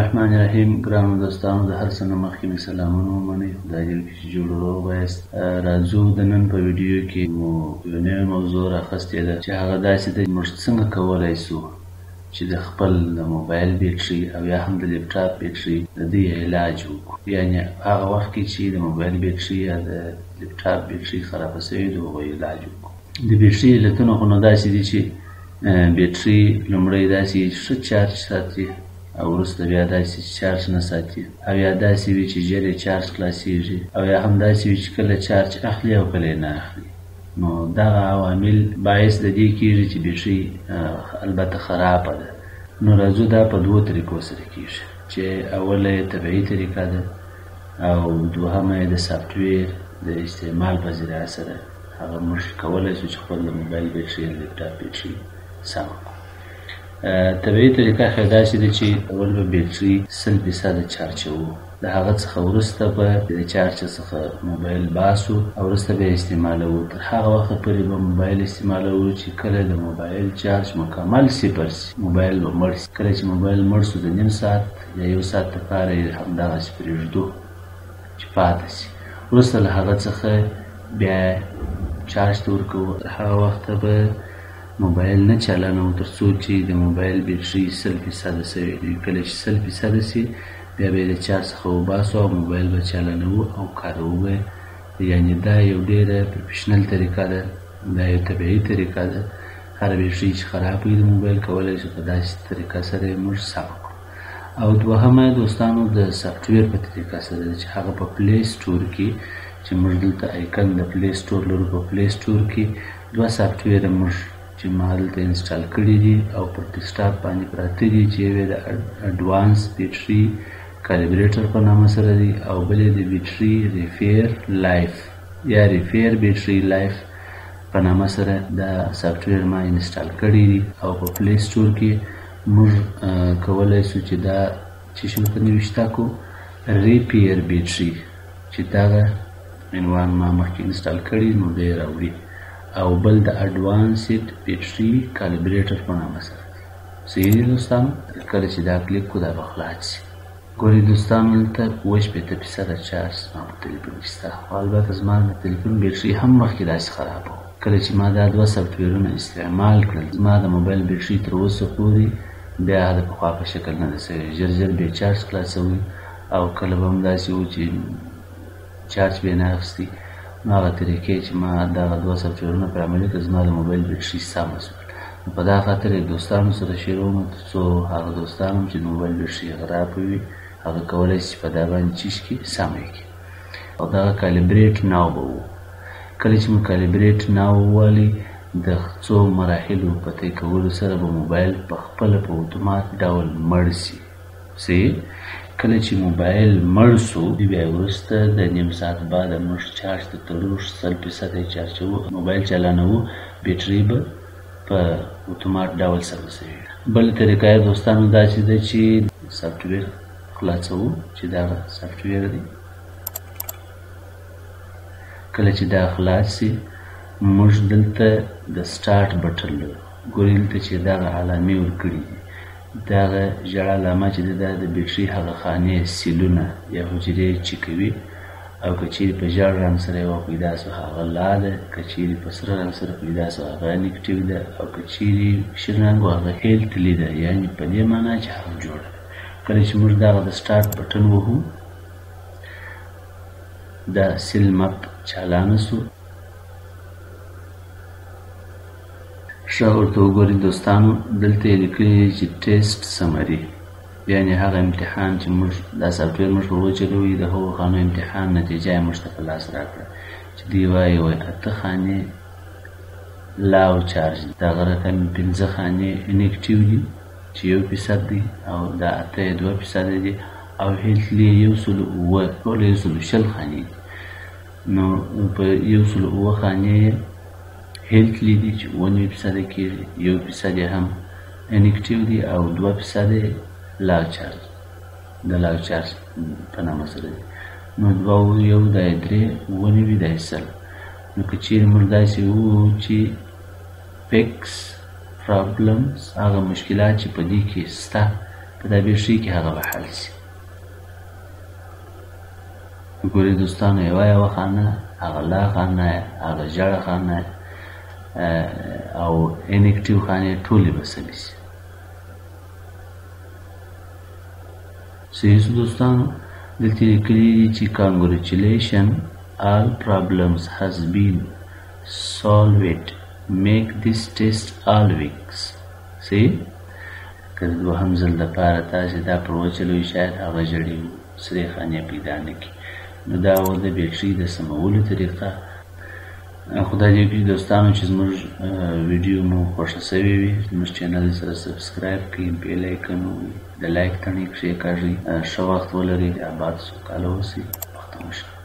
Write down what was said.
الرحمن الرحیم. ګرانو دوستانو، د هر څه نه مخکې مې سلامونه ومنئ. خدای دې وکړي چې جوړ روغ یاست. راځو د نن په ویډیو کې مو یو نوې موضوع راخیستې ده چې هغه داسې ده، موږ څنګه کولی سو چې د خپل د موبایل بیټري او یا هم د لپټاپ بیټري د دې علاج وکړو. یعنې هغه وخت کې چې د موبایل بیټري یا د لپټاپ بیټري خرابه سوې، د هغو علاج وکړو. د بیټري علتونه خو نو داسې دي چې بیټري لومړی داسې ښه چارج ساتي او وروسته بیا داسې چې چارج نه ساتي، او یا داسې وي چې ژر یې چارج خلاصېږي، او یا هم داسې وي چې کله چارج اخلي او کله یې نه اخلي. نو دغه عوامل باعث د دې کېږي چې بیټري البته خرابه ده. نو راځو دا په دوو طریقو سره کېږي، چې اوله یې طبیعي طریقه ده او دوهمه یې د سافټویر د استعمال په ذریعه سره هغه موږ کولی شو چې خپل د موبایل بیټري یا لپټاپ بیټري سمه کړو. طبیعي طریقه خو داسې ده چې اول به بیټري 100% چارجوو، د هغه څخه وروسته به د چارج څخه موبایل باسو او وروسته به یې استعمالوو. تر هغه وخته پورې به موبایل استعمالوو چې کله د موبایل چارج مکمل صفر سي، موبایل به مړ سي. کله چې موبایل مړ سو، د نیم ساعت یا یو ساعت لپاره یې همدغسې پرېږدو چې پاته سي. وروسته له هغه څخه بیا چارج ته ورکوو. تر هغه وخته به موبایل نه چالانوو تر څو چې د موبایل بیټري 100% سوې وي. کله چې 100% سي، بیا به یې د چارج څخه وباسو او موبایل به چالانوو او کاروو به. یعنې دا یو ډېره professional طریقه ده، دا یو طبیعي طریقه ده. هره بیټري چې خراب وي د موبایل، کولی شو په داسې طریقه سره یې موږ سمه کړو. او دوهمه دوستانو د سافټویر په طریقه سره ده چې هغه په Play Store کې، چې موږ دلته icon د Play Store لرو، په Play Store کې دوه سافټویره موږ چې ما دلته install کړي دي او پر ډیسکټاپ باندې پراته دي، چې یو یې د Advanced Battery Calibrator په نامه سره دی او بل یې د Battery Repair Life یا Repair Battery Life په نامه سره. دا سافټویر ما install کړي دي او په Play Store کې موږ کولی سو چې دا چې شي ورته نوشته کو Repair Battery، چې دغه عنوان ما مخکې install کړي نو دی راوړي، او بل د Advanced Battery Calibrator په نامه سره دی. صحیح دی دوستانو؟ کله چې دا کلیک کړو، دا به خلاص سي. ګورئ دوستانو، دلته 67% چارج زما په تلیفون کې شته، خو البته زما د تلیفون بیټري هم مخکې داسې خرابه وه. کله چې ما دا دوه سافټویرونه استعمال کړل، زما د موبایل بیټري تر اوسه پورې بیا د پخوا په شکل نه ده سوې. ژر ژر به یې چارج خلاصوي او کله به هم داسې وو چې چارج به یې نه اخیستي. نو هغه طریقې چې ما دغه دوه سافټویرونه پر عملي کړل، زما د موبایل بیټري سمه سوه. نو په دا خاطر یې دوستانو سره شیروم تر څو هغه دوستان هم چې د موبایل بیټري یې خرابه وي، هغه کولی شي چې په دا باندې چیش کړي، سمه یې کړي. او دغه Calibrate Now به وو. کله چې مو Calibrate Now ووالي، د څو مراحلو په طی کولو سره به موبایل په خپله په اتومات ډول مړ سي. صحیح؟ کله چې موبایل مړ سو، بیا وروسته د نیم ساعت بعد موږ چارج ته تړو، 100% یې چارجوو، موبایل چالانوو، بیټري به په اتومات ډول سمه سوي. بله طریقه یې دوستانو داسې ده چې سافټویر خلاصوو، چې دغه سافټویر دی. کله چې دا خلاص سي، موږ دلته د start button لرو. ګورئ دلته چې دغه علامې ورکړي دي، دغه ژړه علامه چې ده، دا د بیټري هغه خانې، سیلونه یا حجرې چې کوي، او که چیرې په ژړ رنګ سره یوه پیدا سو، هغه لا ده، که چیرې په سره رنګ سره پیدا سو، هغه inactive ده، او که چیرې شین رنګ و، هغه healthy ده، یعنې په دې معنا چې هغه جوړه ده. کله چې موږ دغه د start button وهو، دا cell map چالانه سو. ښه ورته وګورئ دوستانو، دلته یې لیکلي دي چې test summary، یعنې هغه امتحان چې موږ دا سافټویر موږ پر وچلوي، د هغو خانو امتحان نتیجه یې موږ ته په لاس راکړه، چې دوی وایي اته خانې low charge، دغه رقم پنځه خانې inactive دي چې 1% دی، او دا اته یې 2% دي، او healthy 107، ټوله 120 خانې دي. نو په 107 خانې یې healthy دي چې 97% کېږي، 1% یې هم inactive دي او 2% یې low charge، د low charge په نامه سره دي. نو دوه او یو دا یې درې، 97 دا یې 100. نو که چیرې موږ داسې وو چې fix problems، هغه مشکلات چې په دې کې سته په دا بیټرۍ کې هغه به حل شي. ګورئ دوستانو، یوه یوه خانه، هغه لا خانه، هغه ژړه خانه او inactive خانې ټولې به سمې شي. صحیح دوستانو، دلته لیکلي دي چې congratulation, all problems has been solved, make this test always. صحیح، که د دوهم ځل دپاره تاسې دا پر وچلوئ، شاید هغه ژړې سرې خانې پیدا نه کړي. نو دا و د بیټرۍ د سمولو طریقه. خدای دې وکړي دوستانو چې زموږ ویډیو مو خوښه شوې وي. زموږ channel سره subscribe کړئ، bell icon د like تڼۍ کښېکاږئ. ښه وخت ولرئ، آباد سوکاله اوسئ. پښتون شه.